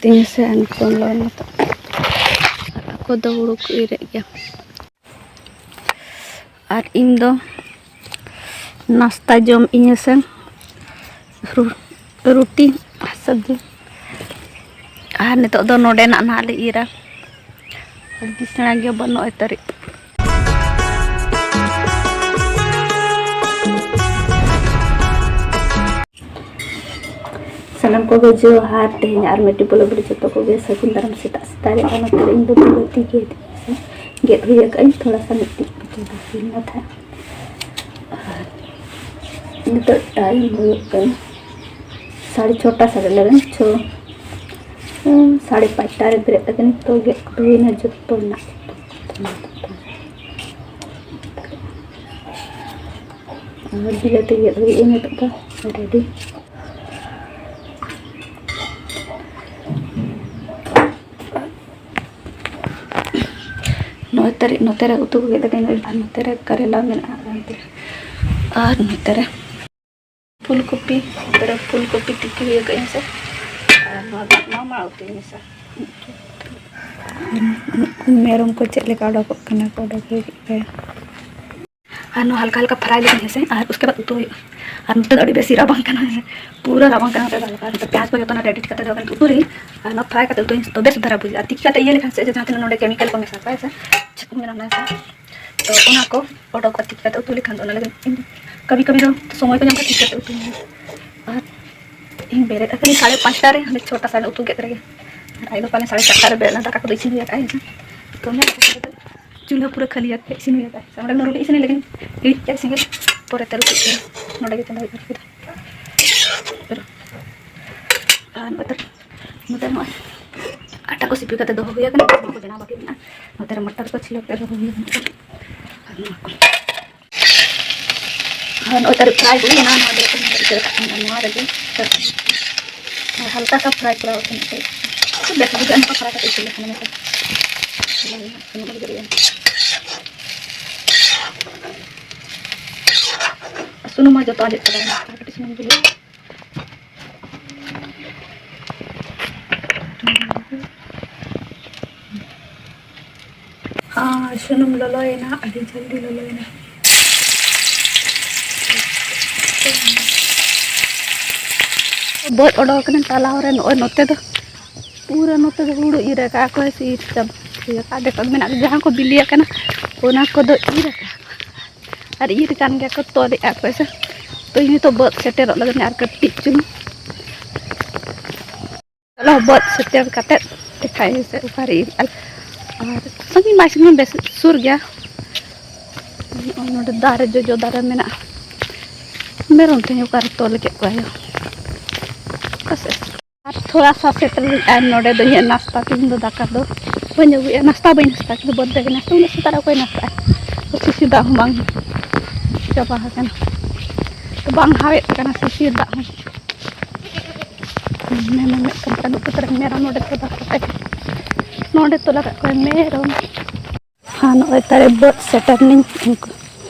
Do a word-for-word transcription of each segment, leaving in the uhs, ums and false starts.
ᱛᱤᱧᱟᱹ ᱥᱮ ᱮᱱᱠᱷᱟᱱ ᱞᱚ ᱱᱤᱛᱚᱜ ᱟᱠᱚ ᱫᱚ ᱦᱩᱲᱩ ᱠᱚ ᱤᱨᱮᱫ ᱜᱮᱭᱟ᱾ ᱟᱨ ᱤᱧ ᱫᱚ ᱱᱟᱥᱛᱟ ᱡᱚᱢ ᱤᱧᱟᱹ ᱥᱮ ᱨᱩ-, ᱨᱩᱴᱤ ᱥᱚᱵᱽᱡᱤ᱾ ᱟᱨ ᱱᱤᱛᱚᱜ ᱫᱚ ᱱᱚᱰᱮᱱᱟᱜ ᱱᱟᱦᱟᱜ ᱞᱮ ᱤᱨᱟ᱾ ᱟᱹᱰᱤ ᱥᱮᱬᱟ ᱜᱮᱭᱟ ᱵᱟᱹᱱᱩᱜᱼᱟ ᱛᱟᱹᱨᱤ᱾ ᱥᱟᱱᱟᱢ ᱠᱚᱜᱮ ᱡᱚᱦᱟᱨ᱾ ᱛᱮᱦᱮᱧ ᱟᱨ ᱢᱤᱫᱴᱤᱡ vlog ᱨᱮ ᱡᱚᱛᱚ ᱠᱚᱜᱮ ᱥᱟᱹᱜᱩᱱ ᱫᱟᱨᱟᱢ᱾ ᱥᱮᱛᱟᱜ ᱥᱮᱛᱟᱜ ᱨᱮ ᱟᱨ ᱱᱚᱛᱮ ᱨᱮ ᱤᱧ ᱫᱚ ᱵᱤᱞᱟᱹᱛᱤ ᱜᱮᱫ ᱜᱮᱫ ᱦᱩᱭ ᱟᱠᱟᱫᱟᱹᱧ ᱛᱷᱚᱲᱟ ᱥᱟ ᱢᱤᱫᱴᱤᱡ ᱵᱤᱞᱟᱹᱛᱤ ᱜᱮᱫ ᱦᱩᱭ ᱞᱮᱱᱟ ᱛᱟᱦᱮᱸᱫ᱾ ᱟᱨ ᱱᱤᱛᱚᱜ time ᱦᱩᱭᱩᱜ ᱠᱟᱱᱟ ᱥᱟᱲᱮ ᱪᱷᱚᱴᱟ, ᱥᱟᱲᱮ eleven, ᱪᱷᱚ, ᱦᱩᱸ, ᱥᱟᱲᱮ ᱯᱟᱸᱪᱴᱟ ᱨᱮ ᱵᱮᱨᱮᱫ ᱠᱟᱛᱮ ᱱᱤᱛᱚᱜ ᱜᱮᱫ ᱠᱚ ᱦᱩᱭᱱᱟ ᱡᱚᱛᱚ ᱨᱮᱱᱟᱜ᱾ ᱟᱨ ᱵᱤᱞᱟᱹᱛᱤ ᱜᱮᱫ ᱦᱩᱭᱩᱜᱼᱟ ᱱᱤᱛᱚᱜ ᱫᱚ ready᱾ ᱱᱚᱜᱼᱚᱭ ᱛᱟᱹᱨᱤ-, ᱱᱚᱛᱮ ᱨᱮ ᱩᱛᱩ ᱠᱚ ᱜᱮᱫ ᱟᱠᱟᱫᱟᱹᱧ, ᱟᱨ ᱱᱚᱛᱮ ᱨᱮ ᱠᱟᱨᱮᱞᱟ ᱢᱮᱱᱟᱜᱼᱟ, ᱟᱨ ᱱᱚᱛᱮ ᱨᱮ, ᱟᱨ ᱱᱚᱛᱮ ᱨᱮ ᱯᱷᱩᱞ ᱠᱚᱯᱤ, ᱱᱚᱛᱮ ᱨᱮ ᱯᱷᱩᱞ ᱠᱚᱯᱤ ᱛᱤᱠᱤ ᱦᱩᱭ ᱟᱠᱟᱫᱟᱹᱧ ᱥᱮ᱾ ᱟᱨ ᱱᱚᱣᱟ ᱫᱚ ᱢᱟ, ᱢᱟ ᱩᱛᱩᱭ ᱢᱮᱥᱟ᱾ ᱢᱮᱨᱚᱢ ᱠᱚ ᱪᱮᱫ ᱞᱮᱠᱟ ᱚᱰᱚᱠᱚᱜ ᱠᱟᱱᱟ ᱠᱚ, ᱚᱰᱚᱠ ᱞᱟᱹᱜᱤᱫ ᱛᱮ᱾ ᱟᱨ ᱱᱚᱣᱟ ᱦᱟᱞᱠᱟ ᱦᱟᱞᱠᱟ fry ᱞᱮᱠᱷᱟᱱ ᱦᱮᱸᱥᱮ, ᱟᱨ ᱩᱥᱠᱮ ᱵᱟᱫ ᱩᱛᱩ ᱦᱩᱭᱩᱜᱼᱟ᱾ ᱟᱨ ᱱᱚᱛᱮ ᱫᱚ ᱟᱹᱰᱤ ᱵᱮᱥᱤ ᱨᱟᱵᱟᱝ ᱠᱟᱱᱟ ᱦᱮᱸᱥᱮ, ᱯᱩᱨᱟᱹ ᱨᱟᱵᱟᱝ ᱠᱟᱱᱟ ᱱᱚᱛᱮ ᱫᱚ ᱦᱟᱞᱠᱟ᱾ ᱱᱚᱛᱮ ᱯᱮᱸᱭᱟᱡᱽ ᱠᱚ ᱡᱚᱛᱚ ᱱᱟᱜ ready ᱠᱟᱛᱮ ᱫᱚ ᱩᱛᱩ ᱨᱮ, ᱟᱨ ᱱᱚᱣᱟ fry ᱠᱟᱛᱮ ᱩᱛᱩ ᱫᱚ ᱵᱮᱥ ᱫᱷᱟᱨᱟ ᱵᱩᱡᱷᱟᱹᱜᱼᱟ᱾ ᱛᱤᱠᱤ ᱠᱟᱛᱮ ᱤᱭᱟᱹ ᱞᱮᱠᱷᱟᱱ ᱥᱮ ᱡᱟᱦᱟᱸ ᱛᱤᱱᱟᱹᱜ ᱱᱚᱰᱮ chemical ᱠᱚ ᱢᱮᱥᱟ ᱠᱟᱜᱼᱟ ᱦᱮᱸᱥᱮ, ᱪᱮᱫ ᱠᱚ ᱢᱮᱱᱟ ᱚᱱᱟ ᱦᱮᱸᱥᱮ, ᱛᱚ ᱚᱱᱟ ᱠᱚ ᱚᱰᱚᱠᱚᱜᱼᱟ ᱛᱤᱠᱤ ᱠᱟᱛᱮ ᱩᱛᱩ ᱞᱮᱠᱷᱟᱱ ᱫᱚ᱾ ᱚᱱᱟ ᱞᱟᱹᱜᱤᱫ ᱤᱧ ᱠᱟᱹᱵᱷᱤ ᱠᱟᱹᱵᱷᱤ ᱫᱚ ᱥᱚᱢᱚᱭ ᱠᱚ ᱧᱟᱢ ᱠᱷᱟᱱ ᱛᱤᱠᱤ ᱠᱟᱛᱮ ᱩᱛᱩ ᱦᱩᱭᱩᱜᱼᱟ᱾ ᱟᱨ ᱤᱧ ᱵᱮᱨᱮᱫ ᱟᱠᱟᱱᱟᱹᱧ ᱥᱟᱲᱮ ᱯᱟᱸᱪᱴᱟ ᱨᱮ, ᱦᱟᱱᱮ ᱪᱷᱚᱴᱟ ᱥᱟᱲᱮ ᱩᱛᱩ ᱜᱮᱫ ᱨᱮᱜᱮ᱾ ᱟᱨ ᱟᱡ ᱫᱚ ᱯᱟᱞᱮ ᱥᱟᱲᱮ ᱪᱟᱨᱴᱟ ᱨᱮ ᱵᱮᱨᱮᱫ ᱮᱱᱟ, ᱫᱟᱠᱟ ᱠᱚᱫᱚ ᱤᱥᱤᱱ ᱦᱩᱭ ᱟᱠᱟᱫᱼᱟᱭ ᱦᱮᱸᱥᱮ᱾ ᱛᱚ ᱚᱱᱟ ᱠᱚ ᱠᱟᱛᱮ ᱪᱩᱞᱦᱟᱹ ᱯᱩᱨᱟᱹ ᱠᱷᱟᱹᱞᱤ ᱟᱠᱟᱫ, ᱤᱥᱤᱱ ᱦᱩᱭ ᱟᱠᱟᱫᱼᱟ᱾ ᱚᱸᱰᱮ ᱱᱚᱰᱮ ᱤᱥᱤᱱ ᱞᱟᱹᱜᱤᱫ ᱦᱤᱲᱤᱡ ᱠᱟᱜ ᱥᱮᱸᱜᱮᱞ ᱯᱚᱨᱮ ᱛᱮ ᱨᱩᱴᱤ ᱤᱥᱤᱱ ᱱᱚᱰᱮ ᱜᱮ ᱪᱚᱸᱫᱟ ᱦᱩᱭᱩᱜ ᱠᱟᱱᱟ᱾ ᱟᱨ ᱱᱚᱛᱮ, ᱱᱚᱛᱮ ᱱᱚᱜᱼᱚᱭ ᱟᱴᱟ ᱠᱚ ᱥᱤᱯᱤ ᱠᱟᱛᱮ ᱫᱚᱦᱚ ᱦᱩᱭ ᱟᱠᱟᱱᱟ, ᱚᱱᱟ ᱠᱚ ᱵᱮᱱᱟᱣ ᱵᱟᱹᱠᱤ ᱢᱮᱱᱟᱜᱼᱟ᱾ ᱱᱚᱛᱮ ᱨᱮ ᱢᱚᱴᱚᱨ ᱠᱚ ᱪᱷᱤᱞᱟᱹᱣ ᱠᱟᱛᱮ ᱫᱚᱦᱚ ᱦᱩᱭ ᱟᱠᱟᱱᱟ᱾ ᱟᱨ ᱱᱚᱣᱟ ᱠᱚ ᱟᱨ ᱱᱚᱜᱼᱚᱭ ᱛᱟᱹᱨᱤᱡ fry ᱦᱩᱭ ᱮᱱᱟ, ᱱᱚᱣᱟ ᱫᱚ ᱤᱥᱤᱱ ᱠᱟᱛᱮ ᱨᱟᱠᱟᱵ ᱠᱟᱱᱟ, ᱱᱚᱣᱟ ᱨᱮᱜᱮ ᱟᱨ ᱦᱟᱞᱠᱟ ᱥᱟ fry ᱠᱚᱨᱟᱣ ᱠᱟᱛᱮ ᱵᱮᱥ ᱵᱩᱡᱷᱟᱹᱜᱼᱟ, ᱱᱚᱝᱠᱟ fry ᱠᱟᱛᱮ ᱤᱥᱤᱱ ᱞᱮᱠᱷᱟᱱ ᱢᱚᱡᱽ᱾ ᱥᱩᱱᱩᱢ ᱟᱹᱰᱤ ᱜᱷᱟᱹᱲᱤᱡ ᱮᱢ ᱥᱩᱱᱩᱢ ᱢᱟ ᱡᱚᱛᱚ ᱟᱸᱡᱮᱫ ᱪᱟᱵᱟᱭᱮᱱᱟ, ᱟᱨ ᱠᱟᱹᱴᱤᱡ ᱥᱩᱱᱩᱢ ᱫᱩᱞ ᱦᱩᱭᱩᱜᱼᱟ᱾ ᱟᱨ ᱥᱩᱱᱩᱢ ᱞᱚᱞᱚᱭᱮᱱᱟ, ᱟᱹᱰᱤ ᱡᱚᱞᱫᱤ ᱞᱚᱞᱚᱭᱮᱱᱟ᱾ ᱵᱟᱹᱫᱽ ᱚᱰᱚᱠ ᱟᱠᱟᱱᱟ ᱛᱟᱞᱟ ᱨᱮ, ᱱᱚᱜᱼᱚᱭ ᱱᱚᱛᱮ ᱫᱚ ᱯᱩᱨᱟᱹ, ᱱᱚᱛᱮ ᱫᱚ ᱦᱩᱲᱩ ᱤᱨ ᱟᱠᱟᱫ ᱠᱚ, ᱥᱮ ᱤᱨ ᱪᱟᱵᱟ ᱤᱭᱟᱹ ᱟᱠᱟᱫ, ᱫᱮᱠᱷᱚ ᱢᱮᱱᱟᱜ, ᱡᱟᱦᱟᱸ ᱠᱚ ᱵᱤᱞᱤ ᱟᱠᱟᱱᱟ ᱚᱱᱟ ᱠᱚᱫᱚ ᱤᱨ ᱟᱠᱟᱫ ᱠᱚ, ᱟᱨ ᱤᱨ ᱠᱟᱱ ᱜᱮᱭᱟ ᱠᱚ, ᱛᱚᱞᱮᱫᱼᱟ ᱠᱚ ᱥᱮ᱾ ᱛᱚ ᱤᱧ ᱱᱤᱛᱚᱜ ᱵᱟᱹᱫᱽ ᱥᱮᱴᱮᱨᱚᱜ ᱞᱟᱹᱜᱤᱫ ᱟᱨ ᱠᱟᱹᱴᱤᱡ ᱪᱩᱞᱩᱝ᱾ ᱪᱚᱞᱚ, ᱵᱟᱹᱫᱽ ᱥᱮᱴᱮᱨ ᱠᱟᱛᱮᱫ ᱫᱮᱠᱷᱟᱭ ᱢᱮᱥᱮ ᱚᱠᱟᱨᱮ ᱤᱨ ᱟᱞᱮ᱾ ᱟᱨ ᱥᱟᱺᱜᱤᱧ ᱢᱟ ᱥᱟᱺᱜᱤᱧ ᱵᱮᱥ ᱥᱩᱨ ᱜᱮᱭᱟ᱾ ᱱᱚᱜᱼᱚᱭ ᱱᱚᱰᱮ ᱫᱟᱨᱮ, ᱡᱚᱡᱚ ᱫᱟᱨᱮ ᱢᱮᱱᱟᱜᱼᱟ᱾ ᱢᱮᱨᱚᱢ ᱛᱮᱦᱮᱧ ᱚᱠᱟᱨᱮ ᱛᱚᱞ ᱠᱮᱫ ᱠᱚᱣᱟ ᱭᱳ? ᱚᱠᱟ ᱥᱮᱫ? ᱟᱨ ᱛᱷᱚᱲᱟ ᱥᱟ ᱥᱮᱴᱮᱨ ᱞᱮᱱ ᱟᱨ ᱱᱚᱰᱮ ᱫᱚ ᱤᱧᱟᱹᱜ ᱱᱟᱥᱛᱟ, ᱛᱤᱦᱤᱧ ᱫᱚ ᱫᱟᱠᱟ ᱫᱚ ᱵᱟᱹᱧ ᱟᱹᱜᱩᱭᱟ, ᱱᱟᱥᱛᱟ ᱵᱟᱹᱧ ᱱᱟᱥᱛᱟ ᱠᱮᱫᱟ, ᱵᱟᱹᱫᱽ ᱨᱮᱜᱮ ᱱᱟᱥᱛᱟ, ᱩᱱᱟᱹᱜ ᱥᱮᱛᱟᱜ ᱨᱮ ᱚᱠᱚᱭ ᱱᱟᱥᱛᱟᱜᱼᱟ? ᱥᱤᱥᱤᱨ ᱫᱟᱜ ᱦᱚᱸ ᱵᱟᱝ ᱪᱟᱵᱟ ᱟᱠᱟᱱᱟ, ᱵᱟᱝ ᱦᱟᱣᱮᱫ ᱠᱟᱱᱟ ᱥᱤᱥᱤᱨ ᱫᱟᱜ ᱦᱚᱸ᱾ ᱢᱮᱨᱚᱢ ᱢᱤᱫᱴᱟᱝ ᱛᱟᱹᱨᱩᱵ ᱠᱚ ᱛᱟᱞᱮ ᱢᱮᱨᱚᱢ ᱱᱚᱰᱮ ᱛᱚᱞᱟ ᱠᱟᱛᱮ, ᱱᱚᱰᱮ ᱛᱚᱞᱟ ᱠᱟᱜ ᱠᱚᱣᱟᱭ ᱢᱮᱨᱚᱢ᱾ ᱟᱨ ᱱᱚᱜᱼᱚᱭ ᱛᱟᱞᱮ ᱵᱟᱹᱫᱽ ᱥᱮᱴᱮᱨ ᱱᱟᱹᱧ, ᱩᱱᱠᱩ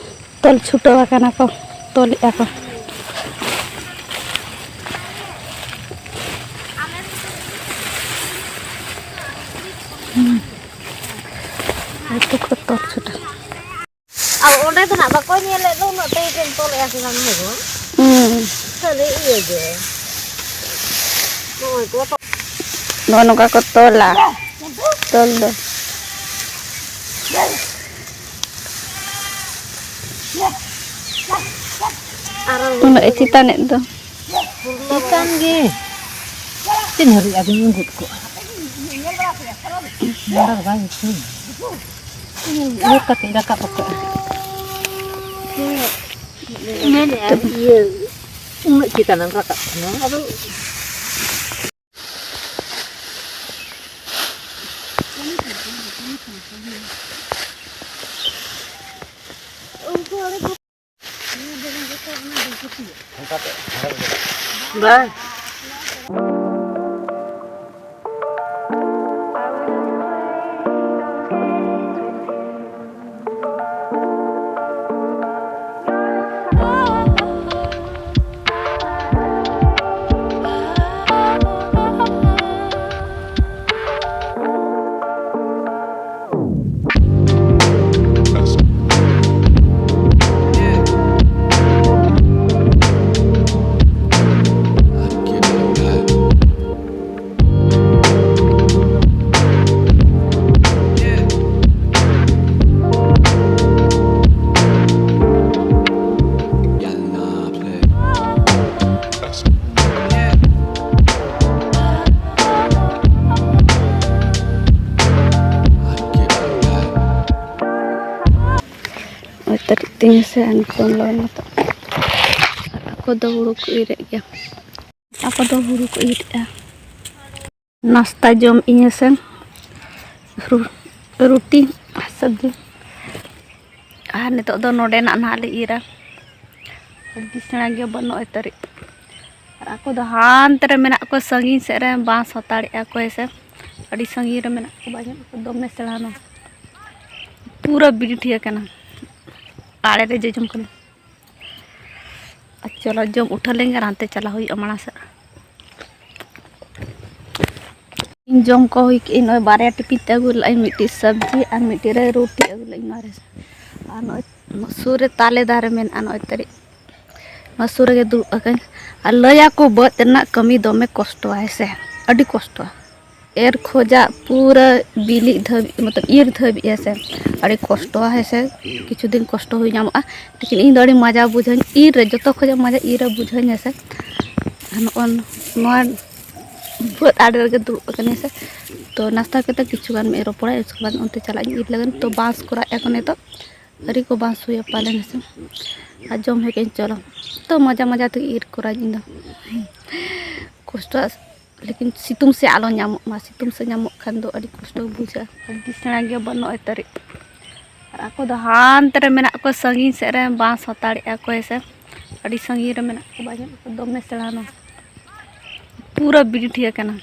ᱛᱚᱞ ᱪᱷᱩᱴᱟᱹᱣ ᱟᱠᱟᱱᱟ ᱠᱚ, ᱛᱚᱞᱮᱜᱼᱟ ᱠᱚ᱾ ᱦᱩᱸ᱾ ᱩᱱᱠᱩ ᱠᱚ ᱛᱚᱞ ᱪᱷᱩᱴᱟᱹᱣ᱾ ᱟᱨ ᱚᱸᱰᱮ ᱫᱚ ᱱᱟᱜ ᱵᱟᱠᱚ ᱧᱮᱞᱮᱫ ᱫᱚ, ᱩᱱᱟᱹᱜ ᱴᱟᱭᱤᱴ ᱮᱢ ᱛᱚᱞᱮᱜᱼᱟ ᱥᱮ ᱵᱟᱝ ᱦᱮᱸ? ᱦᱩᱸ᱾ ᱠᱷᱟᱹᱞᱤ ᱤᱭᱟᱹ ᱜᱮ᱾ ᱱᱚᱜᱼᱚᱭ ᱠᱚ ᱛᱚ- ᱱᱚᱜᱼᱚ ᱱᱚᱝᱠᱟ ᱠᱚ ᱛᱚᱞᱟ᱾ ᱛᱚᱞ ᱫᱚ᱾ ᱟᱨᱚ ᱩᱱᱟᱹᱜ ᱮ ᱪᱮᱛᱟᱱᱮᱫ ᱫᱚ᱾ ᱪᱮᱛᱟᱱ ᱜᱮ᱾ ᱛᱤᱱ ᱦᱟᱹᱨᱤᱡ ᱟᱫᱚᱧ ᱩᱸᱜᱩᱫ ᱠᱚᱜᱼᱟ? ᱱᱚᱰᱮ ᱫᱚ ᱵᱟᱭ ᱩᱴᱷᱟᱹᱣᱟ᱾ ᱩᱭᱦᱟᱹᱨ ᱠᱟᱛᱮ ᱨᱟᱠᱟᱵ ᱟᱠᱟᱫᱼᱟ᱾ ᱢᱮᱱᱮᱫᱼᱟ, ᱤᱭᱟᱹ, ᱩᱱᱟᱹᱜ ᱪᱮᱛᱟᱱᱮᱢ ᱨᱟᱠᱟᱵ ᱠᱟᱱᱟ᱾ ᱟᱫᱚ ᱵᱟᱝ᱾ ᱛᱟᱹᱨᱤᱡ ᱛᱤᱧ ᱥᱮ ᱱᱤᱛᱚᱝ ᱞᱚᱜᱚᱱ ᱢᱟᱛᱚ᱾ ᱟᱠᱚ ᱫᱚ ᱦᱩᱲᱩ ᱠᱚ ᱤᱨᱮᱫ ᱜᱮᱭᱟ᱾ ᱟᱠᱚ ᱫᱚ ᱦᱩᱲᱩ ᱠᱚ ᱤᱨᱮᱫᱼᱟ᱾ ᱱᱟᱥᱛᱟ ᱡᱚᱢ ᱤᱧ ᱥᱮ ᱨᱩ-, ᱨᱩᱴᱤ ᱥᱚᱵᱽᱡᱤ᱾ ᱟᱨ ᱱᱤᱛᱚᱜ ᱫᱚ ᱱᱚᱰᱮᱱᱟᱜ ᱱᱟᱦᱟᱜ ᱞᱮ ᱤᱨᱟ᱾ ᱟᱹᱰᱤ ᱥᱮᱬᱟ ᱜᱮᱭᱟ ᱵᱟᱹᱱᱩᱜ ᱛᱟᱹᱨᱤᱡ᱾ ᱟᱨ ᱟᱠᱚ ᱫᱚ ᱦᱟᱱᱛᱮ ᱨᱮ ᱢᱮᱱᱟᱜ ᱠᱚᱣᱟ, ᱥᱟᱺᱜᱤᱧ ᱥᱮᱫ ᱨᱮ ᱵᱟᱸᱥ ᱦᱟᱛᱟᱲᱮᱜᱼᱟ ᱠᱚ ᱦᱮᱸ ᱥᱮ᱾ ᱟᱹᱰᱤ ᱥᱟᱺᱜᱤᱧ ᱨᱮ ᱢᱮᱱᱟᱜ ᱠᱚᱣᱟ, ᱵᱟᱝ ᱧᱮᱞᱚᱜ ᱠᱟᱱᱟ, ᱫᱚᱢᱮ ᱥᱮᱬᱟ ᱱᱟ᱾ ᱯᱩᱨᱟᱹ ᱵᱤᱨᱤᱴᱷᱤ ᱟᱠᱟᱱᱟ᱾ ᱟᱲᱮ ᱨᱮ ᱡᱚᱡᱚᱢ ᱠᱟᱱᱟ᱾ ᱟᱨ ᱪᱚᱞᱚ ᱡᱚᱢ ᱩᱴᱷᱟᱹᱣ ᱞᱮᱱ ᱜᱮ ᱟᱨ ᱦᱟᱱᱛᱮ ᱪᱟᱞᱟᱣ ᱦᱩᱭᱩᱜᱼᱟ ᱢᱟᱲᱟᱝ ᱥᱮᱫ᱾ ᱤᱧ ᱡᱚᱢ ᱠᱚ ᱦᱩᱭ ᱠᱮᱜᱼᱟᱹᱧ, ᱱᱚᱜᱼᱚᱭ ᱵᱟᱨᱭᱟ ᱴᱤᱯᱤᱱ ᱛᱮ ᱟᱹᱜᱩ ᱞᱮᱫᱼᱟᱹᱧ, ᱢᱤᱫᱴᱤᱡ ᱥᱚᱵᱽᱡᱤ ᱟᱨ ᱢᱤᱫᱴᱤᱡ ᱨᱮ ᱨᱩᱴᱤ ᱟᱹᱜᱩ ᱞᱮᱫᱼᱟᱹᱧ ᱱᱚᱣᱟ ᱨᱮ᱾ ᱟᱨ ᱱᱚᱜᱼᱚᱭ ᱥᱩᱨ ᱨᱮ ᱛᱟᱞᱮ ᱫᱟᱨᱮ ᱢᱮᱱᱟᱜᱼᱟ, ᱱᱚᱜᱼᱚᱭ ᱛᱟᱹᱨᱤᱡ ᱱᱚᱣᱟ ᱥᱩᱨ ᱨᱮᱜᱮ ᱫᱩᱲᱩᱵ ᱟᱠᱟᱱ᱾ ᱟᱨ ᱞᱟᱹᱭᱟᱠᱚ ᱵᱟᱹᱫᱽ ᱨᱮᱱᱟᱜ ᱠᱟᱹᱢᱤ ᱫᱚᱢᱮ ᱠᱚᱥᱴᱚᱣᱟ ᱦᱮᱸ ᱥᱮ, ᱟᱹᱰᱤ ᱠᱚᱥᱴᱚᱣᱟ᱾ ᱮᱨ ᱠᱷᱚᱡᱟᱜ ᱯᱩᱨᱟᱹ ᱵᱤᱞᱤᱜ ᱫᱷᱟᱹᱵᱤᱡ, ᱢᱚᱛᱞᱚᱵ ᱤᱨ ᱫᱷᱟᱹᱵᱤᱡ ᱦᱮᱸ ᱥᱮ, ᱟᱹᱰᱤ ᱠᱚᱥᱴᱚᱣᱟ ᱦᱮᱸ ᱥᱮ᱾ ᱠᱤᱪᱷᱩ ᱫᱤᱱ ᱠᱚᱥᱴᱚ ᱦᱩᱭ ᱧᱟᱢᱚᱜᱼᱟ, ᱞᱮᱠᱤᱱ ᱤᱧ ᱫᱚ ᱟᱹᱰᱤ ᱢᱚᱡᱟ ᱵᱩᱡᱷᱟᱹᱣᱟᱹᱧ ᱤᱨ ᱨᱮ, ᱡᱚᱛᱚ ᱠᱷᱚᱡᱟᱜ ᱢᱚᱡᱟ ᱤᱨ ᱨᱮ ᱵᱩᱡᱷᱟᱹᱣᱟᱹᱧ ᱦᱮᱸ ᱥᱮ᱾ ᱟᱨ ᱱᱚᱜᱼᱚᱭ ᱱᱚᱣᱟ ᱵᱟᱹᱫᱽ ᱟᱲᱮ ᱨᱮᱜᱮ ᱫᱩᱲᱩᱵ ᱟᱠᱟᱱᱟᱹᱧ ᱥᱮ᱾ ᱛᱚ ᱱᱟᱥᱛᱟ ᱠᱟᱛᱮ ᱠᱤᱪᱷᱩ ᱜᱟᱱ ᱢᱤᱫ ᱨᱚᱯᱚᱲᱟ, ᱩᱥᱠᱮ ᱵᱟᱫᱽ ᱚᱱᱛᱮ ᱪᱟᱞᱟᱜ ᱤᱧ ᱤᱨ ᱞᱟᱹᱜᱤᱫ᱾ ᱛᱚ ᱵᱟᱸᱥ ᱠᱚ ᱨᱟᱜ ᱮᱫ ᱠᱚ ᱱᱤᱛᱚᱜ, ᱟᱹᱣᱨᱤ ᱠᱚ ᱵᱟᱸᱥ ᱦᱩᱭᱟ ᱯᱟᱞᱮᱱ ᱦᱮᱸ ᱥᱮ᱾ ᱟᱨ ᱡᱚᱢ ᱦᱮᱡ ᱠᱟᱹᱧ ᱪᱚᱞᱚ᱾ ᱛᱚ ᱢᱚᱡᱟ ᱢᱚᱡᱟ ᱛᱮᱜᱮ ᱤᱨ ᱠᱚᱨᱟᱧ ᱤᱧ ᱫᱚ᱾ ᱠᱚᱥᱴᱚ, ᱞᱮᱠᱤᱱ ᱥᱤᱛᱩᱝ ᱥᱮ ᱟᱞᱚ ᱧᱟᱢᱚᱜ ᱢᱟ, ᱥᱤᱛᱩᱝ ᱥᱮ ᱧᱟᱢᱚᱜ ᱠᱷᱟᱱ ᱫᱚ ᱟᱹᱰᱤ ᱠᱚᱥᱴᱚ ᱵᱩᱡᱷᱟᱹᱜᱼᱟ᱾ ᱟᱹᱰᱤ ᱥᱮᱬᱟ ᱜᱮᱭᱟ ᱵᱟᱹᱱᱩᱜ ᱛᱟᱹᱨᱤᱡ᱾ ᱟᱨ ᱟᱠᱚ ᱫᱚ ᱦᱟᱱᱛᱮ ᱨᱮ ᱢᱮᱱᱟᱜ ᱠᱚᱣᱟ, ᱥᱟᱺᱜᱤᱧ ᱥᱮᱫ ᱨᱮ ᱵᱟᱸᱥ ᱦᱟᱛᱟᱲᱮᱜᱼᱟ ᱠᱚ ᱦᱮᱸ ᱥᱮ᱾ ᱟᱹᱰᱤ ᱥᱟᱺᱜᱤᱧ ᱨᱮ ᱢᱮᱱᱟᱜ ᱠᱚᱣᱟ, ᱵᱟᱝ ᱧᱮᱞᱚᱜ ᱠᱟᱱᱟ, ᱫᱚᱢᱮ ᱥᱮᱬᱟ ᱱᱟ᱾ ᱯᱩᱨᱟᱹ ᱵᱤᱨᱤᱴᱷᱤ ᱟᱠᱟᱱᱟ᱾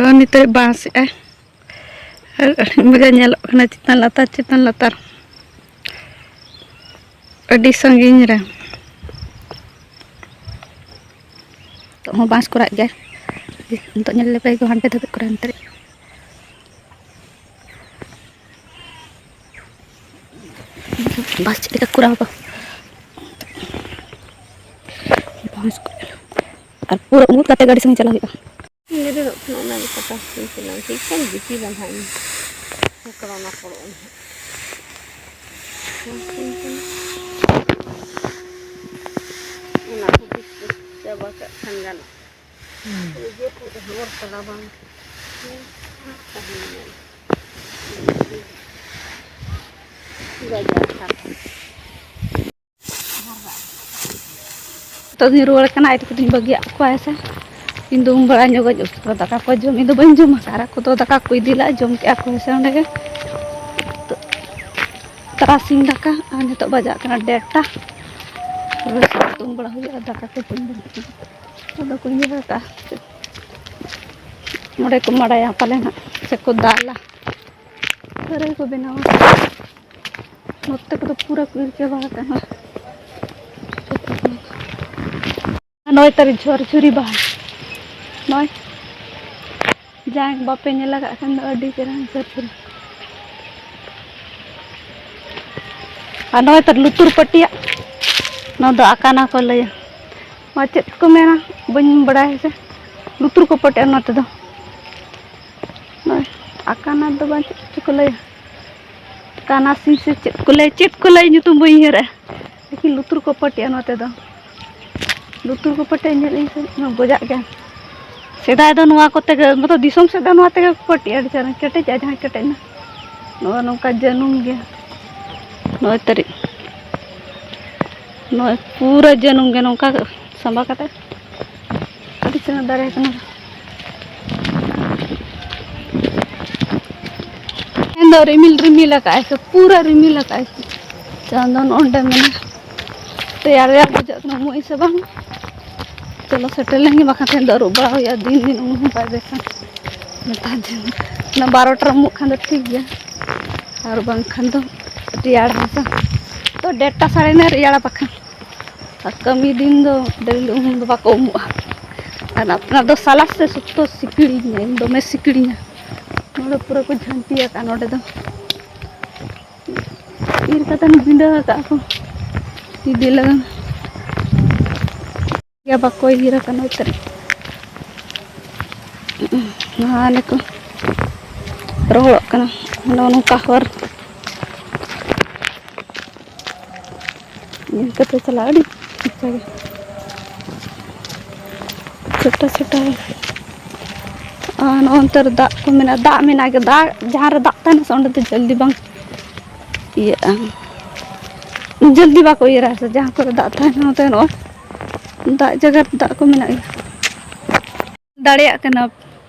ᱟᱨ ᱱᱤᱛᱚᱜ ᱵᱟᱸᱥ ᱮᱜᱼᱟᱭ᱾ ᱟᱨ ᱟᱹᱰᱤ ᱢᱚᱡᱟ ᱧᱮᱞᱚᱜ ᱠᱟᱱᱟ, ᱪᱮᱛᱟᱱ ᱞᱟᱛᱟᱨ, ᱪᱮᱛᱟᱱ ᱞᱟᱛᱟᱨ᱾ ᱟᱹᱰᱤ ᱥᱟᱺᱜᱤᱧ ᱨᱮ᱾ ᱱᱤᱛᱚᱜ ᱦᱚᱸ ᱵᱟᱸᱥ ᱠᱚ ᱨᱟᱜ ᱜᱮᱭᱟ᱾ ᱱᱤᱛᱚᱜ ᱧᱮᱞ ᱞᱮᱯᱮ ᱠᱚ ᱦᱟᱱᱛᱮ ᱫᱷᱟᱹᱵᱤᱡ ᱠᱚ ᱨᱟᱜ ᱱᱚᱛᱮ᱾ ᱵᱟᱥ ᱪᱮᱫ ᱞᱮᱠᱟ ᱠᱚᱨᱟᱣ ᱠᱚ᱾ ᱵᱟᱥ ᱠᱚ᱾ ᱟᱨ ᱯᱩᱨᱟᱹ ᱩᱢᱩᱞ ᱠᱟᱛᱮ ᱜᱟᱹᱰᱤ ᱥᱟᱺᱜᱤᱧ ᱪᱟᱞᱟᱣ ᱦᱩᱭᱩᱜᱼᱟ᱾ ᱧᱤᱫᱟᱹ ᱫᱚ ᱠᱷᱟᱱ ᱚᱱᱟ ᱜᱮ ᱯᱟᱛᱟ ᱥᱤᱧ ᱪᱟᱞᱟᱣ ᱴᱷᱤᱠ ᱠᱷᱟᱱ ᱵᱤᱥᱤ ᱫᱚ ᱱᱟᱦᱟᱜ ᱤᱧ ᱥᱟᱠᱲᱟ ᱱᱟᱯᱚᱲᱚᱜ ᱟᱹᱧ ᱦᱟᱸᱜ᱾ ᱚᱱᱟ ᱠᱚ ᱵᱤᱥ ᱠᱚ ᱪᱟᱵᱟ ᱠᱟᱜ ᱠᱷᱟᱱ ᱜᱟᱱᱚᱜ᱾ ᱱᱤᱡᱮ ᱠᱚ ᱦᱚᱲ ᱛᱟᱞᱟ ᱵᱟᱝ ᱛᱟᱦᱮᱱ ᱢᱮ᱾ ᱱᱤᱛᱚᱜ ᱫᱚᱧ ᱨᱩᱣᱟᱹᱲ ᱠᱟᱱᱟ, ᱟᱭᱳ ᱛᱟᱠᱚ ᱫᱚᱧ ᱵᱟᱹᱜᱤᱭᱟᱜ ᱠᱚᱣᱟ ᱦᱮᱸ ᱥᱮ᱾ ᱤᱧ ᱫᱚ ᱩᱢ ᱵᱟᱲᱟ ᱧᱚᱜᱟᱹᱧ, ᱩᱥᱠᱮ ᱵᱟᱫ ᱫᱟᱠᱟ ᱠᱚ ᱡᱚᱢ, ᱤᱧ ᱫᱚ ᱵᱟᱹᱧ ᱡᱚᱢᱟ᱾ ᱟᱨ ᱟᱠᱚ ᱫᱚ ᱫᱟᱠᱟ ᱠᱚ ᱤᱫᱤ ᱞᱟᱜᱼᱟ, ᱡᱚᱢ ᱠᱮᱜᱼᱟ ᱠᱚ ᱦᱮᱸ ᱥᱮ ᱚᱸᱰᱮ ᱜᱮ᱾ ᱛᱚ, ᱛᱟᱨᱟᱥᱤᱧ ᱫᱟᱠᱟ, ᱟᱨ ᱱᱤᱛᱚᱜ ᱵᱟᱡᱟᱜ ᱠᱟᱱᱟ ᱰᱮᱲᱴᱟ᱾ ᱯᱩᱨᱟᱹ ᱥᱮᱛᱟᱜ ᱩᱢ ᱵᱟᱲᱟ ᱦᱩᱭᱩᱜᱼᱟ, ᱫᱟᱠᱟ ᱠᱚ ᱡᱚᱢ ᱵᱟᱲᱟ ᱠᱟᱛᱮ ᱟᱫᱚ ᱠᱚ ᱤᱭᱟᱹ ᱠᱟᱜᱼᱟ᱾ ᱱᱚᱰᱮ ᱠᱚ ᱢᱟᱰᱟᱭᱟ ᱯᱟᱞᱮ ᱱᱟᱜ, ᱥᱮ ᱠᱚ ᱫᱟᱞᱟ, ᱠᱷᱟᱹᱨᱟᱹᱭ ᱠᱚ ᱵᱮᱱᱟᱣᱟ᱾ ᱱᱚᱛᱮ ᱠᱚᱫᱚ ᱯᱩᱨᱟᱹ ᱠᱚ ᱤᱨ ᱪᱟᱵᱟ ᱟᱠᱟᱱᱟ᱾ ᱱᱚᱭ ᱛᱟᱹᱨᱤᱠᱷ ᱡᱷᱚᱨ ᱡᱷᱩᱨᱤ ᱵᱟᱦᱟ, ᱱᱚᱭ ᱡᱟᱦᱟᱸᱭ ᱵᱟᱯᱮ ᱧᱮᱞ ᱟᱠᱟᱫ ᱠᱷᱟᱱ ᱫᱚ ᱟᱹᱰᱤ ᱪᱮᱦᱨᱟ ᱡᱷᱚᱨ ᱡᱷᱩᱨᱤ᱾ ᱟᱨ ᱱᱚᱜᱼᱚᱭ ᱛᱚ ᱞᱩᱛᱩᱨ ᱯᱟᱹᱴᱤᱭᱟᱜ, ᱱᱚᱣᱟ ᱫᱚ ᱟᱠᱟᱱᱟ ᱠᱚ ᱞᱟᱹᱭᱟ᱾ ᱱᱚᱣᱟ ᱪᱮᱫ ᱠᱚ ᱢᱮᱱᱟ, ᱵᱟᱹᱧ ᱵᱟᱲᱟᱭᱟ ᱥᱮ᱾ ᱞᱩᱛᱩᱨ ᱠᱚ ᱯᱟᱹᱴᱤᱭᱟᱜᱼᱟ ᱱᱚᱣᱟ ᱛᱮᱫᱚ᱾ ᱱᱚᱜᱼᱚᱭ ᱟᱠᱟᱱᱟ ᱫᱚ ᱵᱟᱝ, ᱪᱮᱫ ᱪᱚ ᱠᱚ ᱞᱟᱹᱭᱟ, ᱠᱟᱱᱟᱥᱤ ᱥᱮ ᱪᱮᱫ ᱠᱚ ᱞᱟᱹᱭᱟ, ᱪᱮᱫ ᱠᱚ ᱞᱟᱹᱭᱟ ᱧᱩᱛᱩᱢ ᱵᱟᱹᱧ ᱩᱭᱦᱟᱹᱨᱮᱜᱼᱟ, ᱞᱮᱠᱤᱱ ᱞᱩᱛᱩᱨ ᱠᱚ ᱯᱟᱹᱴᱤᱭᱟᱜᱼᱟ ᱱᱚᱣᱟ ᱛᱮᱫᱚ᱾ ᱞᱩᱛᱩᱨ ᱠᱚ ᱯᱟᱹᱴᱤᱭᱟᱜᱼᱟ, ᱧᱮᱞ ᱤᱧ ᱥᱮ ᱱᱚᱣᱟ ᱜᱚᱡᱟᱜ ᱜᱮ᱾ ᱥᱮᱫᱟᱭ ᱫᱚ ᱱᱚᱣᱟ ᱠᱚᱛᱮ ᱜᱮ, ᱢᱚᱛᱞᱚᱵ ᱫᱤᱥᱚᱢ ᱥᱮᱫ ᱫᱚ ᱱᱚᱣᱟ ᱛᱮᱜᱮ ᱠᱚ ᱯᱟᱹᱴᱤᱭᱟᱜᱼᱟ, ᱟᱹᱰᱤ ᱪᱮᱦᱨᱟ ᱠᱮᱴᱮᱡᱚᱜᱼᱟ, ᱡᱟᱦᱟᱸ ᱠᱮᱴᱮᱡ ᱮᱱᱟ᱾ ᱱᱚᱜᱼᱚ ᱱᱚᱝᱠᱟ ᱡᱟᱹᱱᱩᱢ ᱜᱮ, ᱱᱚᱜᱼᱚᱭ ᱛᱟᱹᱨᱤᱡ, ᱱᱚᱜᱼᱚᱭ ᱯᱩᱨᱟᱹ ᱡᱟᱹᱱᱩᱢ ᱜᱮ ᱱᱚᱝᱠᱟ ᱥᱟᱸᱵᱟ ᱠᱟᱛᱮ ᱟᱹᱰᱤ ᱪᱮᱦᱨᱟ ᱫᱟᱨᱮ ᱠᱟᱱᱟ᱾ ᱛᱮᱦᱮᱧ ᱫᱚ ᱨᱤᱢᱤᱞ ᱨᱤᱢᱤᱞ ᱟᱠᱟᱫᱼᱟᱭ ᱥᱮ, ᱯᱩᱨᱟᱹ ᱨᱤᱢᱤᱞ ᱟᱠᱟᱫᱼᱟᱭ ᱥᱮ᱾ ᱪᱟᱸᱫᱚ ᱱᱚᱜᱼᱚ ᱱᱚᱸᱰᱮ ᱢᱮᱱᱟᱭᱟ᱾ ᱨᱮᱭᱟᱲ ᱨᱮᱭᱟᱲ ᱵᱩᱡᱷᱟᱹᱜ ᱠᱟᱱᱟ, ᱩᱢᱩᱜ ᱟᱹᱧ ᱥᱮ ᱵᱟᱝ? ᱪᱚᱞᱚ ᱥᱮᱴᱮᱨ ᱞᱮᱱ ᱜᱮ, ᱵᱟᱠᱷᱟᱱ ᱛᱮᱦᱮᱧ ᱫᱚ ᱟᱹᱨᱩᱵ ᱵᱟᱲᱟ ᱦᱩᱭᱩᱜᱼᱟ, ᱫᱤᱱ ᱫᱤᱱ ᱩᱢᱩᱜ ᱦᱚᱸ ᱵᱟᱭ ᱵᱮᱥᱟ᱾ ᱱᱮᱛᱟᱨ ᱫᱤᱱ ᱚᱱᱟ ᱵᱟᱨᱚᱴᱟ ᱨᱮ ᱩᱢᱩᱜ ᱠᱷᱟᱱ ᱫᱚ ᱴᱷᱤᱠ ᱜᱮᱭᱟ, ᱟᱨ ᱵᱟᱝᱠᱷᱟᱱ ᱫᱚ ᱨᱮᱭᱟᱲ ᱦᱮᱸ ᱥᱮ᱾ ᱛᱚ ᱰᱮᱲᱴᱟ ᱥᱟᱲᱮ ᱱᱚᱭ ᱨᱮᱭᱟᱲᱟ ᱵᱟᱠᱷᱟᱱ᱾ ᱟᱨ ᱠᱟᱹᱢᱤ ᱫᱤᱱ ᱫᱚ ᱰᱮᱞᱤ ᱩᱢ ᱫᱚ ᱵᱟᱠᱚ ᱩᱢᱩᱜᱼᱟ᱾ ᱟᱨ ᱟᱯᱱᱟᱨ ᱫᱚ ᱥᱟᱞᱟᱥ ᱥᱮ ᱥᱚᱠᱛᱚ ᱥᱤᱠᱲᱤᱧᱟ, ᱤᱧ ᱫᱚᱢᱮ ᱥᱤᱠᱲᱤᱧᱟ᱾ ᱱᱚᱰᱮ ᱯᱩᱨᱟᱹ ᱠᱚ ᱡᱷᱟᱹᱱᱴᱤ ᱟᱠᱟᱫᱼᱟ ᱱᱚᱰᱮ ᱫᱚ᱾ ᱤᱨ ᱠᱟᱛᱮ ᱵᱤᱸᱰᱟᱹ ᱟᱠᱟᱫ ᱠᱚ ᱤᱫᱤ ᱞᱟᱹᱜᱤᱫ᱾ ᱜᱮ ᱵᱟᱠᱚ ᱤᱨ ᱟᱠᱟᱱᱟ ᱱᱚᱛᱮ᱾ ᱦᱟᱱᱮ ᱠᱚ ᱨᱚᱦᱚᱲᱚᱜ ᱠᱟᱱᱟ᱾ ᱱᱚᱜᱼᱚ ᱱᱚᱝᱠᱟ ᱦᱚᱨ᱾ ᱧᱮᱞ ᱠᱟᱛᱮ ᱪᱟᱞᱟᱜ ᱟᱹᱰᱤ ᱤᱪᱪᱷᱟ ᱜᱮ᱾ ᱪᱷᱳᱴᱟ ᱪᱷᱳᱴᱟ᱾ ᱟᱨ ᱱᱚᱜᱼᱚ ᱱᱚᱛᱮ ᱨᱮ ᱫᱟᱜ ᱠᱚ ᱢᱮᱱᱟᱜᱼᱟ, ᱫᱟᱜ ᱢᱮᱱᱟᱜ ᱜᱮ, ᱫᱟᱜ ᱡᱟᱦᱟᱸ ᱨᱮ ᱫᱟᱜ ᱛᱟᱦᱮᱱᱟ ᱥᱮ ᱚᱸᱰᱮ ᱫᱚ ᱡᱚᱞᱫᱤ ᱵᱟᱝ ᱤᱭᱟᱹᱜᱼᱟ, ᱡᱚᱞᱫᱤ ᱵᱟᱠᱚ ᱤᱭᱟᱹᱨᱟ ᱥᱮ᱾ ᱡᱟᱦᱟᱸ ᱠᱚᱨᱮ ᱫᱟᱜ ᱛᱟᱦᱮᱱᱟ, ᱱᱚᱛᱮ ᱱᱚᱜᱼᱚᱭ ᱫᱟᱜ ᱡᱟᱭᱜᱟ ᱨᱮ ᱫᱟᱜ ᱠᱚ ᱢᱮᱱᱟᱜ ᱜᱮᱭᱟ᱾ ᱫᱟᱲᱮᱭᱟᱜ ᱠᱟᱱᱟ,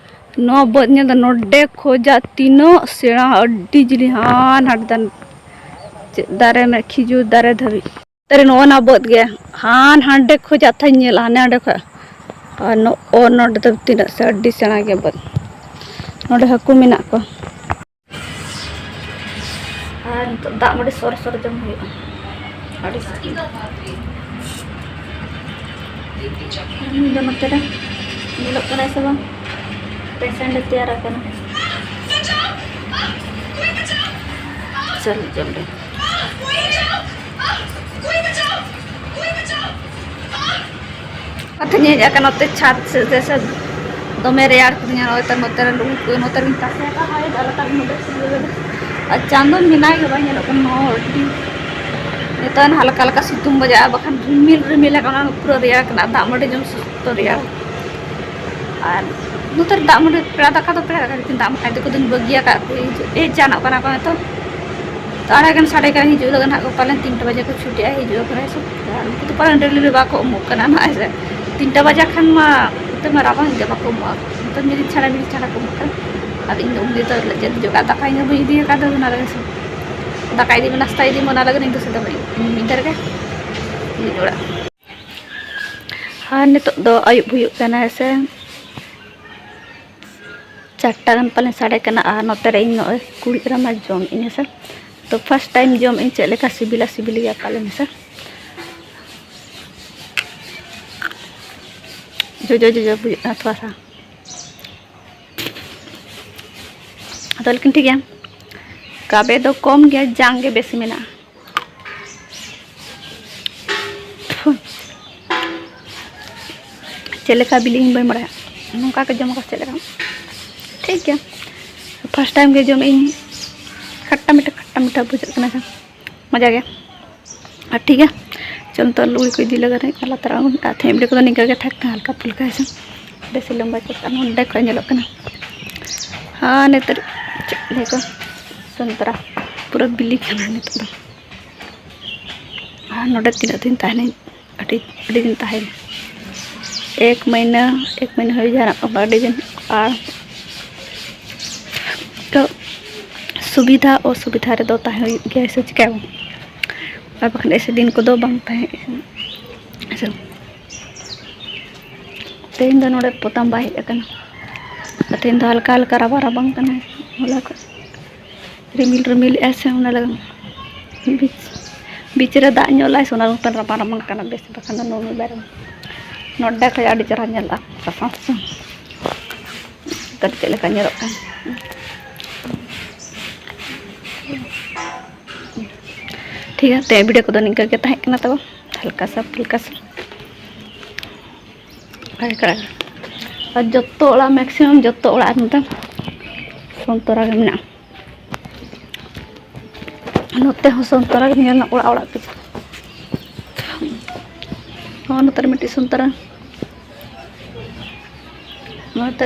ᱱᱚᱣᱟ ᱵᱟᱹᱫᱽ ᱧᱮᱞ ᱫᱚ ᱱᱚᱰᱮ ᱠᱷᱚᱡᱟᱜ ᱛᱤᱱᱟᱹᱜ ᱥᱮᱬᱟ, ᱟᱹᱰᱤ ᱡᱤᱞᱤᱧ ᱦᱟᱱ ᱦᱟᱸᱰᱮ ᱫᱟᱱ-, ᱪᱮᱫ ᱫᱟᱨᱮ ᱢᱮ-, ᱠᱷᱤᱡᱩᱨ ᱫᱟᱨᱮ ᱫᱷᱟᱹᱵᱤᱡ᱾ ᱛᱟᱨᱮ ᱱᱚᱜᱼᱚ ᱱᱟ ᱵᱟᱹᱫᱽ ᱜᱮ ᱦᱟᱱ ᱦᱟᱸᱰᱮ ᱠᱷᱚᱡᱟᱜ ᱛᱷᱟᱧ ᱧᱮᱞᱟ, ᱦᱟᱱᱮ ᱦᱟᱸᱰᱮ ᱠᱷᱚᱡ᱾ ᱟᱨ ᱱᱚᱜᱼᱚ ᱱᱚᱰᱮ ᱫᱚ ᱛᱤᱱᱟᱹᱜ ᱥᱮ ᱟᱹᱰᱤ ᱥᱮᱬᱟ ᱜᱮᱭᱟ ᱵᱟᱹᱫᱽ᱾ ᱱᱚᱰᱮ ᱦᱟᱹᱠᱩ ᱢᱮᱱᱟᱜ ᱠᱚᱣᱟ᱾ ᱟᱨ ᱱᱤᱛᱚᱜ ᱫᱟᱜ ᱢᱟᱹᱰᱤ ᱥᱚᱨ ᱥᱚᱨ ᱡᱚᱢ ᱦᱩᱭᱩᱜᱼᱟ᱾ ᱟᱹᱰᱤ ᱥᱤᱵᱤᱞ᱾ ᱩᱱᱤ ᱫᱚ ᱱᱚᱛᱮ ᱨᱮ ᱧᱮᱞᱚᱜ ᱠᱟᱱᱟᱭ ᱥᱮ ᱵᱟᱝ? ᱯᱮᱥᱮᱱᱴ ᱮ ᱛᱮᱭᱟᱨ ᱟᱠᱟᱱᱟ᱾ ᱪᱚᱞ ᱡᱚᱢ ᱨᱮ᱾ ᱠᱟᱛᱷᱟᱧ ᱦᱮᱡ ᱟᱠᱟᱱᱟ ᱱᱚᱛᱮ ᱪᱷᱟᱫᱽ ᱥᱮᱫ ᱛᱮ ᱥᱮ, ᱫᱚᱢᱮ ᱨᱮᱭᱟᱲ ᱠᱤᱫᱤᱧᱟ᱾ ᱱᱚᱜᱼᱚᱭ ᱛᱚ ᱱᱚᱛᱮ ᱨᱮ ᱞᱩᱜᱽᱲᱤ ᱠᱚ ᱱᱚᱛᱮ ᱨᱤᱧ ᱛᱟᱥᱮ ᱟᱠᱟᱫ, ᱦᱚᱭ ᱫᱟᱜ ᱞᱟᱛᱟᱨ ᱨᱮ ᱱᱚᱛᱮ ᱥᱤᱨᱟᱹ ᱨᱮ᱾ ᱟᱨ ᱪᱟᱸᱫᱚ ᱢᱮᱱᱟᱭ ᱜᱮ ᱵᱟᱭ ᱧᱮᱞᱚᱜ ᱠᱟᱱᱟ᱾ ᱱᱚᱣᱟ ᱟᱹᱰᱤ ᱱᱤᱛᱚᱜ ᱦᱟᱞᱠᱟ ᱦᱟᱞᱠᱟ ᱥᱤᱛᱩᱝ ᱵᱟᱡᱟᱜᱼᱟ, ᱵᱟᱠᱷᱟᱱ ᱨᱤᱢᱤᱞ ᱨᱤᱢᱤᱞ ᱟᱠᱟᱱᱟ, ᱯᱩᱨᱟᱹ ᱨᱮᱭᱟᱲ ᱠᱟᱱᱟ᱾ ᱫᱟᱜ ᱢᱟᱹᱰᱤ ᱡᱚᱢ ᱥᱚᱠᱛᱚ ᱨᱮᱭᱟᱲ᱾ ᱟᱨ ᱱᱚᱛᱮ ᱨᱮ ᱫᱟᱜ ᱢᱟᱹᱰᱤ, ᱯᱮᱲᱟ ᱫᱟᱠᱟ ᱫᱚ ᱯᱮᱲᱟ ᱫᱟᱠᱟ, ᱞᱮᱠᱤᱱ ᱫᱟᱜ ᱢᱟᱹᱰᱤ ᱫᱚᱠᱚ ᱫᱚᱧ ᱵᱟᱹᱜᱤᱭᱟ ᱟᱠᱟᱫ ᱠᱚ᱾ ᱦᱤᱡᱩᱜ ᱦᱮᱡ ᱡᱟᱱᱚᱜ ᱠᱟᱱᱟ ᱠᱚ ᱱᱤᱛᱚᱜ᱾ ᱛᱚ ᱟᱲᱟᱭ ᱜᱟᱱ ᱥᱟᱰᱮ ᱠᱟᱱᱟ, ᱦᱤᱡᱩᱜ ᱞᱟᱹᱜᱤᱫ ᱦᱟᱸᱜ ᱠᱚ ᱯᱟᱞᱮᱱ ᱛᱤᱱᱴᱟ ᱵᱟᱡᱮ ᱠᱚ ᱪᱷᱩᱴᱤᱜᱼᱟ, ᱦᱤᱡᱩᱜ ᱟᱠᱚ ᱦᱮᱸ ᱥᱮ᱾ ᱟᱨ ᱩᱱᱠᱩ ᱫᱚ ᱯᱟᱞᱮᱱ ᱰᱮᱞᱤ ᱵᱟᱠᱚ ᱩᱢᱩᱜ ᱠᱟᱱᱟ ᱱᱟᱦᱟᱜ, ᱦᱮᱸ ᱥᱮ᱾ ᱛᱤᱱᱴᱟ ᱵᱟᱡᱮ ᱠᱷᱟᱱ ᱢᱟ ᱚᱱᱛᱮ ᱢᱟ ᱨᱟᱵᱟᱝ ᱜᱮ, ᱵᱟᱠᱚ ᱩᱢᱩᱜᱼᱟ᱾ ᱚᱱᱛᱮ ᱢᱤᱨᱤᱪ ᱪᱷᱟᱲᱟ ᱢᱤᱨᱤᱪ ᱪᱷᱟᱲᱟ ᱠᱚ ᱩᱢᱩᱜ ᱠᱟᱱᱟ᱾ ᱟᱨ ᱤᱧ ᱫᱚ ᱩᱱ ᱫᱤᱱ ᱫᱚ ᱞᱮ-, ᱡᱚᱜᱟᱜ ᱫᱟᱠᱟ ᱤᱧ ᱫᱚ ᱵᱟᱹᱧ ᱤᱫᱤ ᱟᱠᱟᱫᱟ ᱚᱱᱟ ᱨᱮᱜᱮ ᱥᱮ᱾ ᱫᱟᱠᱟ ᱤᱫᱤ ᱢᱮ, ᱱᱟᱥᱛᱟ ᱤᱫᱤ ᱢᱮ, ᱚᱱᱟ ᱞᱟᱹᱜᱤᱫ ᱤᱧ ᱫᱚ ᱥᱮᱛᱟᱜ ᱵᱮᱲᱟ ᱢᱤᱫ ᱫᱷᱟᱣ ᱨᱮᱜᱮ ᱤᱧ ᱚᱲᱟᱜ᱾ ᱟᱨ ᱱᱤᱛᱚᱜ ᱫᱚ ᱟᱹᱭᱩᱵ ᱦᱩᱭᱩᱜ ᱠᱟᱱᱟ ᱦᱮᱸ ᱥᱮ᱾ ᱪᱟᱨᱴᱟ ᱜᱟᱱ ᱯᱟᱞᱮᱱ ᱥᱟᱰᱮ ᱠᱟᱱᱟ᱾ ᱟᱨ ᱱᱚᱛᱮ ᱨᱮ ᱤᱧ ᱱᱚᱜᱼᱚᱭ ᱠᱩᱲᱤᱫ ᱨᱟᱢᱟ ᱡᱚᱢ ᱤᱧ ᱦᱮᱸ ᱥᱮ᱾ ᱛᱚ first time ᱡᱚᱢ ᱤᱧ, ᱪᱮᱫ ᱞᱮᱠᱟ ᱥᱤᱵᱤᱞᱟ, ᱥᱤᱵᱤᱞ ᱜᱮᱭᱟ ᱯᱟᱞᱮᱱ ᱦᱮᱸ ᱥᱮ᱾ ᱡᱚᱡᱚ ᱡᱚᱡᱚ ᱵᱩᱡᱷᱟᱹᱜ ᱠᱟᱱᱟ ᱛᱷᱚᱲᱟ ᱥᱟ᱾ ᱟᱫᱚ ᱞᱮᱠᱤᱱ ᱴᱷᱤᱠ ᱜᱮᱭᱟ, ᱠᱟᱵᱮ ᱫᱚ ᱠᱚᱢ ᱜᱮᱭᱟ, ᱡᱟᱝ ᱜᱮ ᱵᱮᱥᱤ ᱢᱮᱱᱟᱜᱼᱟ᱾ ᱪᱮᱫ ᱞᱮᱠᱟ ᱵᱤᱞᱤ ᱤᱧ ᱵᱟᱹᱧ ᱵᱟᱲᱟᱭᱟ, ᱱᱚᱝᱠᱟ ᱜᱮ ᱡᱚᱢ ᱟᱠᱚ ᱪᱮᱫ ᱞᱮᱠᱟ᱾ ᱴᱷᱤᱠ ᱜᱮᱭᱟ, first time ᱜᱮ ᱡᱚᱢᱮᱫ ᱤᱧ, ᱠᱷᱟᱴᱴᱟ ᱢᱤᱴᱷᱟ, ᱠᱷᱟᱴᱴᱟ ᱢᱤᱴᱷᱟ ᱵᱩᱡᱷᱟᱹᱜ ᱠᱟᱱᱟ ᱥᱮ, ᱢᱚᱡᱟ ᱜᱮ᱾ ᱟᱨ ᱴᱷᱤᱠ ᱜᱮᱭᱟ, ᱪᱚᱞ ᱱᱤᱛᱚᱜ ᱞᱩᱜᱽᱲᱤ ᱠᱚ ᱤᱫᱤ ᱞᱟᱜᱟ ᱨᱮ ᱞᱟᱛᱟᱨ ᱟᱬᱜᱚᱱ᱾ ᱟᱨ ᱛᱮᱦᱮᱧ video ᱠᱚᱫᱚ ᱱᱤᱝᱠᱟᱹ ᱜᱮ ᱛᱟᱦᱮᱸ ᱠᱟᱱᱟ, ᱦᱟᱞᱠᱟ ᱯᱷᱩᱞᱠᱟ ᱦᱮᱸ ᱥᱮ, ᱵᱮᱥᱤ ᱞᱚᱢᱵᱟ ᱪᱟᱞᱟᱜ ᱠᱟᱱᱟ᱾ ᱱᱚᱸᱰᱮ ᱠᱷᱚᱱ ᱧᱮᱞᱚᱜ ᱠᱟᱱᱟ, ᱦᱮᱸ ᱱᱤᱛᱚᱜ ᱪᱮᱫ ᱞᱟᱹᱭ ᱠᱚ, ᱥᱚᱱᱛᱨᱟ᱾ ᱯᱩᱨᱟᱹ ᱵᱤᱞᱤ ᱠᱟᱱᱟ ᱱᱤᱛᱚᱜ ᱫᱚ᱾ ᱟᱨ ᱱᱚᱰᱮ ᱛᱤᱱᱟᱹᱜ ᱫᱤᱱ ᱛᱟᱦᱮᱱᱟᱹᱧ, ᱟᱹᱰᱤ ᱟᱹᱰᱤ ᱫᱤᱱ ᱛᱟᱦᱮᱱ, ᱮᱠ ᱢᱟᱹᱦᱱᱟᱹ ᱮᱠ ᱢᱟᱹᱦᱱᱟᱹ ᱦᱩᱭ ᱡᱟᱣᱨᱟᱜ ᱠᱟᱱᱟ ᱟᱹᱰᱤ ᱫᱤᱱ᱾ ᱟᱨ ᱛᱚ ᱥᱩᱵᱤᱫᱷᱟ ᱚᱥᱩᱵᱤᱫᱷᱟ ᱨᱮᱫᱚ ᱛᱟᱦᱮᱸ ᱦᱩᱭᱩᱜ ᱜᱮᱭᱟ, ᱥᱮ ᱪᱤᱠᱟᱹᱭᱟᱵᱚᱱ? ᱟᱨ ᱵᱟᱠᱷᱟᱱ ᱮᱥᱮ ᱫᱤᱱ ᱠᱚᱫᱚ ᱵᱟᱝ ᱛᱟᱦᱮᱸ᱾ ᱦᱮᱸ ᱥᱮ? ᱛᱮᱦᱮᱧ ᱫᱚ ᱱᱚᱰᱮ ᱯᱚᱛᱟᱢ ᱵᱟᱭ ᱦᱮᱡ ᱟᱠᱟᱱᱟ᱾ ᱟᱨ ᱛᱮᱦᱮᱧ ᱫᱚ ᱦᱟᱞᱠᱟ ᱦᱟᱞᱠᱟ ᱨᱟᱵᱟᱝ ᱨᱟᱵᱟᱝ ᱠᱟᱱᱟ᱾ ᱦᱚᱞᱟ ᱠᱷᱚᱱ ᱨᱤᱢᱤᱞ ᱨᱤᱢᱤᱞ ᱮᱫᱟᱭ ᱥᱮ, ᱚᱱᱟ ᱞᱟᱹᱜᱤᱫ ᱵᱤᱪ ᱵᱤᱪ ᱨᱮ ᱫᱟᱜ ᱧᱚᱜ ᱞᱟᱭ ᱥᱮ, ᱚᱱᱟ ᱞᱟᱹᱜᱤᱫ ᱨᱟᱵᱟᱝ ᱨᱟᱵᱟᱝ ᱠᱟᱱᱟ ᱵᱮᱥ, ᱵᱟᱠᱷᱟᱱ ᱫᱚ ᱱᱚᱜᱼᱚ ᱱᱚᱰᱮ ᱠᱷᱚᱱ ᱟᱹᱰᱤ ᱪᱮᱦᱨᱟ ᱧᱮᱞᱚᱜᱼᱟ ᱥᱟᱥᱟᱝ ᱥᱟᱥᱟᱝ᱾ ᱛᱟᱦᱞᱮ ᱪᱮᱫ ᱞᱮᱠᱟ ᱧᱮᱞᱚᱜ ᱠᱟᱱᱟ? ᱴᱷᱤᱠ ᱜᱮᱭᱟ, ᱛᱮᱦᱮᱧ ᱵᱷᱤᱰᱤᱭᱳ ᱠᱚᱫᱚ ᱱᱤᱝᱠᱟᱹ ᱜᱮ ᱛᱟᱦᱮᱸ ᱠᱟᱱᱟ ᱛᱟᱵᱚ, ᱦᱟᱞᱠᱟ ᱥᱟ ᱯᱷᱩᱞᱠᱟ ᱥᱟ᱾ ᱟᱨ ᱡᱚᱛᱚ ᱚᱲᱟᱜ, ᱢᱮᱠᱥᱤᱢᱟᱢ ᱡᱚᱛᱚ ᱚᱲᱟᱜ ᱨᱮ ᱱᱮᱛᱟᱨ ᱥᱚᱱᱛᱚᱨᱟ ᱜᱮ ᱢᱮᱱᱟᱜᱼᱟ᱾ ᱱᱚᱛᱮ ᱦᱚᱸ ᱥᱚᱱᱛᱚᱨᱟ ᱜᱮ ᱧᱮᱞᱚᱜ ᱚᱲᱟᱜ ᱚᱲᱟᱜ ᱯᱤᱪᱷᱩ᱾ ᱦᱚᱸ, ᱱᱚᱛᱮ ᱨᱮ ᱢᱤᱫᱴᱤᱡ ᱥᱚᱱᱛᱚᱨᱟ᱾ ᱱᱚᱛᱮ